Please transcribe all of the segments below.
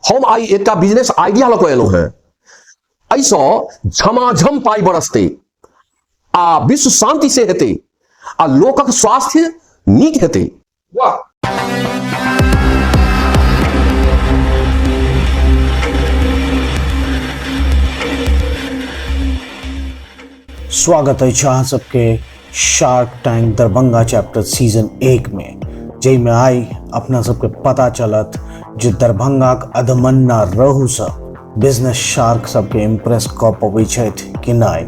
हम आइ एकटा business idea लऽ कऽ एलहुँ हेँ। एहिसँ झमाझम पाइ बरसतै आ विश्व शांति से हेतै आ लोकक स्वास्थ्य नीक हेतै। वाह। स्वागत अछि अहाँ सबके shark tank Darbhanga chapter season 1 में, जाहिमे आइ अपना सबके पता चलत जे दरभंगाक अधमन्ना रहू सब बिजनेस शार्क सबके इम्प्रेस कऽ पबै छथि कि नहि।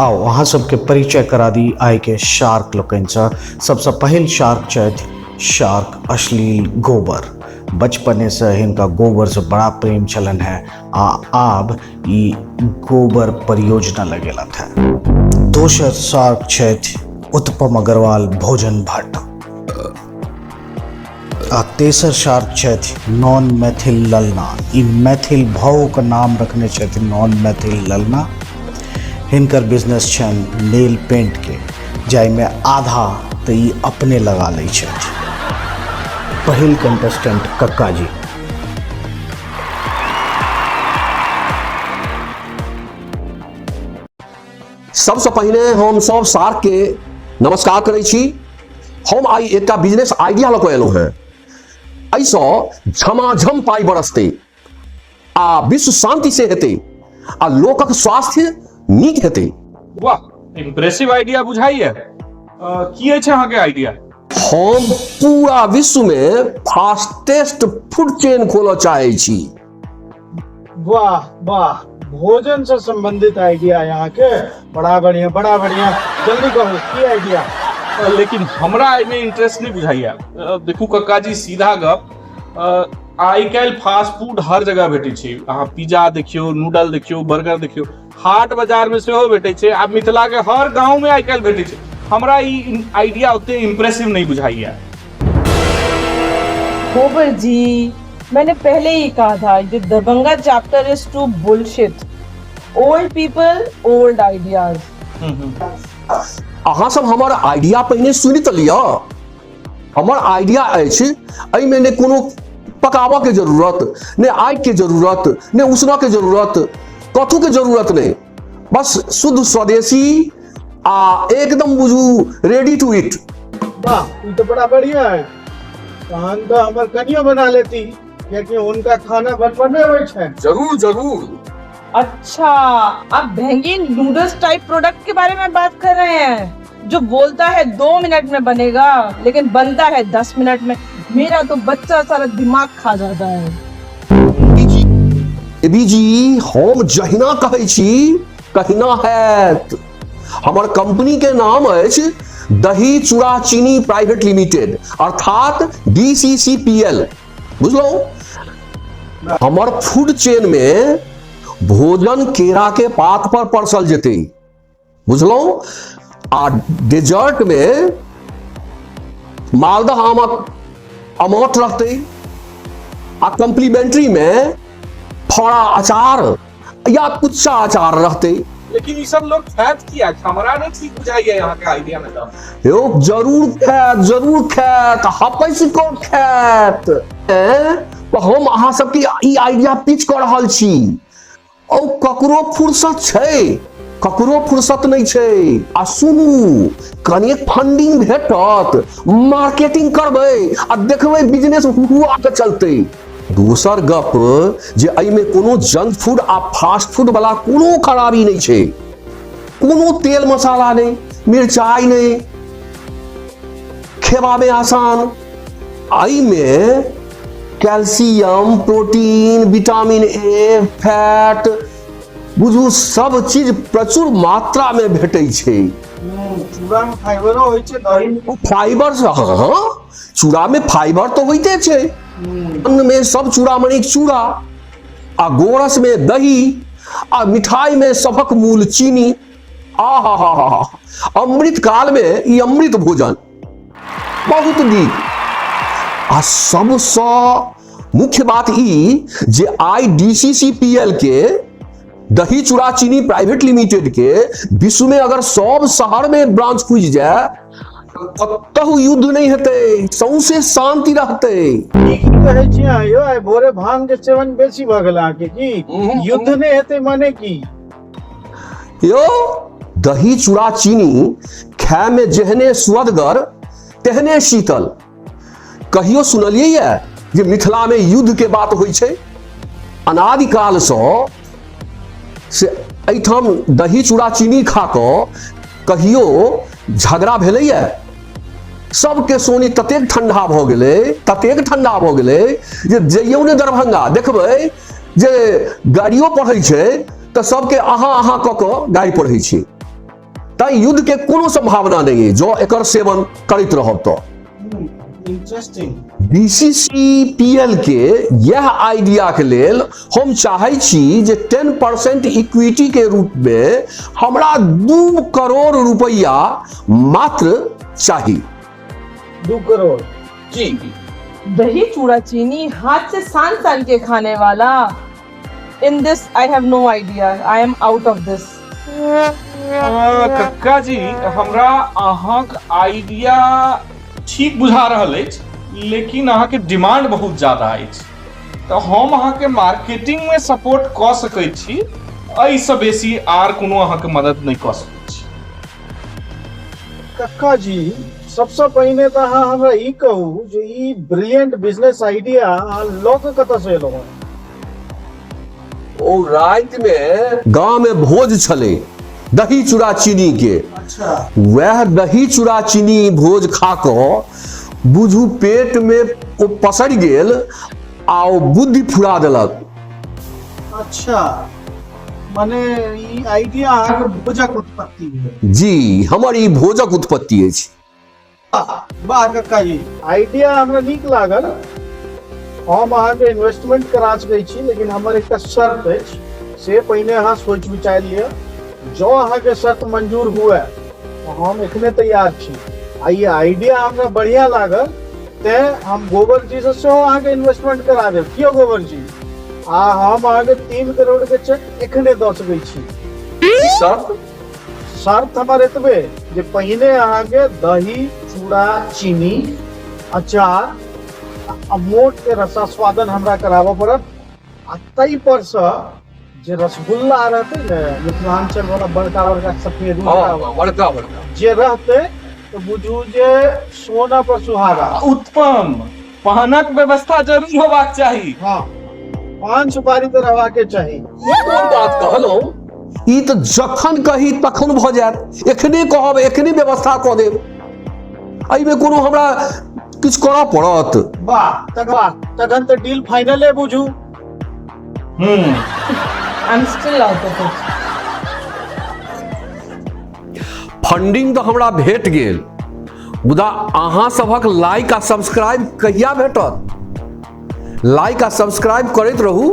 आउ अहाँ सबके परिचय करा दी आइ के शार्क लोकनिसँ। सबसँ पहिल शार्क छथि शार्क अश्लील गोबर। बचपनेसँ हिनका गोबरसँ बड़ा प्रेम छलनि हेँ आ आब ई गोबर परियोजना लगेलथि हेँ। दोसर शार्क छथि उत्पम अग्रवाल भोजन भट्ट आ तेसर शार्क छथि नॉन मैथिल ललना। ई मैथिल भाव के नाम रखने छथि नॉन मैथिल ललना। हिनकर बिजनेस छनि नेल पेंट के, जाहिमे आधा तऽ ई अपने लगा लै छथि। पहिल कंटेस्टेंट कक्का जी। सबसँ पहिने हम सब शार्क के नमस्कार करै छी। हम आइ एकटा बिजनेस आइडिया लऽ कऽ एलहुँ हेँ। एहिसँ झमाझम पाइ बरसतै आ विश्व शांति से हेतै आ लोकक स्वास्थ्य नीक हेतै। वाह, इम्प्रेसिव आइडिया बुझाइए। की अछि अहाँके आइडिया? हम पूरा विश्व में फास्टेस्ट फूड चेन खोलऽ चाहै छी। वाह वाह, भोजन से संबंधित आइडिया यहाँ के बड़ा बढ़िया, बड़ा बढ़िया। जल्दी कहू की आइडिया? लेकिन हमरा एहिमे इंटरेस्ट नहीं बुझाइया। देखू कक्का जी, सीधा गप, आइ काल्हि फास्ट फूड हर जगह भेटै छै। अहाँ पिज्जा देखियौ, नूडल देखियौ, बर्गर देखियौ, हाट बाजार में सेहो भेटै छै आ मिथिला के हर गांव में आइ काल्हि भेटै छै। हमरा ई आइडिया ओते इम्प्रेसिव नहीं बुझाइया। गोबर जी, मैंने पहले ही कहा था ये Darbhanga chapter is too bullshit. Old people old ideas. अहाँ सब हमर आइडिया पहिने सुनि तऽ लिअ। हमर आइडिया अछि, एहिमे ने कोनो पकाबऽ के जरूरत, ने आगि के जरूरत, ने उसनऽ के जरूरत, कथू के जरूरत नहीं। बस शुद्ध स्वदेशी आ एकदम बुझू रेडी टू ईट। वाह, ई तो बड़ा बढ़िया है। तहन तो हमर कनियो बना लेती, कियाकि हुनका खाना बनबऽ नहि अबै छनि। जरूर जरूर। अच्छा, आप भेंगी नूडल्स टाइप प्रोडक्ट के बारे में बात कर रहे हैं, जो बोलता है 2 मिनट में बनेगा लेकिन बनता है 10 मिनट में। मेरा तो बच्चा सारा दिमाग खा जाता है। देवी जी, हम जहिना कहै छी तहिना हैत। हमर कंपनी के नाम अछि दही चूड़ा चीनी प्राइवेट लिमिटेड, अर्थात DCCPL। बुझलहुँ? हमर फूड चेन में भोजन केरा के पात पर परसल जेतै, बुझलहुँ? आ डेजर्ट में मालदह आमक अमौट रहतै आ कम्प्लीमेंट्री में फड़ा अचार या कुच्चा अचार रहतै। लेकिन ई सब लोग खायत किया? हमरा नहीं ठीक बुझाइया यहाँ के आइडिया में तो। यौ जरूर खायत, जरूर खायत, हपसि कऽ खायत। तऽ हम अहाँ सबके ई आइडिया पिच कऽ रहल छी। औ ककरो फुर्सत छै, ककरो फुर्सत नहि छै। आ सुनू, कनिक फंडिंग भेटत, मार्केटिंग करबै आ देखबै बिजनेस हुआ के चलतै। दोसर गप जे एहिमे कोनो जंक फूड आ फास्ट फूड वाला कोनो खराबी नहि छै, कोनो तेल मसाला नहि, मिरचाइ नहि, खेबामे आसान। एहिमे calcium, protein, vitamin A, fat, बुझू सब चीज प्रचुर मात्रा में भेटै छै। चूड़ा में फाइबरो होइ छै, दही में। फाइबर से, हाँ, हाँ, चूड़ा में फाइबर तो होइते छै। अन्न में सब चूड़ामणिक चूड़ा आ गोरस में दही आ मिठाई में सभक मूल चीनी। आ हा हा हा हा, अमृत काल में ई अमृत भोजन बहुत नीक। आ सबसँ मुख्य बात ई जे I D C C P L के दही चूड़ा चीनी प्राइवेट लिमिटेड के विश्व में अगर सब शहर में ब्रांच खुजि जाए कतहु युद्ध नहि हेतै, सौंसे शांति रहतै। ई की कहै छी अहाँ यौ? आइ भोरे भांग के सेवन बेसी भऽ गेल अहाँके की? युद्ध नहि हेतै माने की? यौ, दही चूड़ा चीनी खाय में जेहने सुअदगर तेहने शीतल। कहियो सुनलियै ये जे मिथिला में युद्ध के बात होइ छै? अनादिकाल सँ से एहिठाम दही चूड़ा चीनी खा कऽ कहियो झगड़ा भेलैए? सबके सोनी ततेक ठंडा भऽ गेलै, ततेक ठंडा भऽ गेलै जे जइयौ ने दरभंगा, देखबै जे गाड़ियो पढ़ै छै तऽ सबके अहाँ अहाँ कऽ कऽ गाड़ि पढ़ै छै। तैं युद्ध के कोनो संभावना नहि अइ जँ एकर सेवन करैत रहब तऽ। इंटरेस्टिंग। बीसीसीपीएल के यह आइडिया के लेल हम चाहै छी जे 10% इक्विटी के रूप में हमरा 2 करोड़ रुपया मात्र चाही। 2 करोड़? जी। दही चूड़ा चीनी हाथ से सान सान के खाने वाला, in this I have no idea, I am out of this. कक्का जी, हमरा अहाँक आइडिया ठीक बुझा रहल अछि, लेकिन अहाँके डिमांड बहुत ज्यादा अछि, तऽ हम अहाँके मार्केटिंगमे सपोर्ट कऽ सकैत छी, एहिसँ बेसी आर कोनो अहाँके मदद नहि कऽ सकैत छी। कक्का जी, सबसँ पहिने तऽ अहाँ हमरा ई कहू जे ई ब्रिलियंट बिजनेस आइडिया अहाँ लऽ कऽ कतऽसँ एलहुँ हँ? ओ राति में गांव में भोज छलै दही चूड़ा चीनी के। अच्छा। वएह दही चूड़ा चीनी भोज खा कऽ बुझू पेट में ओ पसरि गेल आ ओ बुद्धि फुरा देलक। अच्छा, माने ई आइडिया अहाँके भोजक उत्पत्ति भेल? जी, हमर ई भोजक उत्पत्ति अछि। वाह कक्का जी, आइडिया हमरा नीक लागल। हम अहाँके इन्वेस्टमेंट करा सकै छी, लेकिन हमर एकटा शर्त अछि, से पहिने अहाँ सोचि विचारि लिअ। जँ अहाँके शर्त मंजूर हुए तऽ हम एखने तैयार छी, आ ई आइडिया हमरा बढ़िया लागल, तें हम गोबर जी से सेहो अहाँके इन्वेस्टमेंट करा देब। कियो गोबर जी? आ हम अहाँके 3 करोड़ के चेक एखने दऽ सकै छी। की शर्त? शर्त हमर एतबे जे पहिने अहाँके दही चूड़ा चीनी अचार आ मोट के रसास्वादन हमरा कराबऽ पड़त, आ ताहि पर से जे रसगुल्ला रहतै ने, मिथिलांचल वाला बड़का बड़का सफेद उजरा वाला, बड़का बड़का जे रहतै तऽ बुझू जे सोना पर सुहागा। उत्तम पानक व्यवस्था जरूर होबाक चाही। हाँ, पान सुपारी तऽ रहबाके चाही। कोन बात कहलहुँ, ई तऽ जखन कही तखन भऽ जायत। एखने कहब, एखने व्यवस्था कऽ देब। एहिमे कोनो हमरा किछु करऽ पड़त? वाह, तखन तऽ डील फाइनले बुझू। I am still out of it. Funding तऽ हमरा भेट गेल, मुदा अहाँ सभक लाइक आ सब्सक्राइब कहिया भेटत? लाइक आ सब्सक्राइब करैत रहू।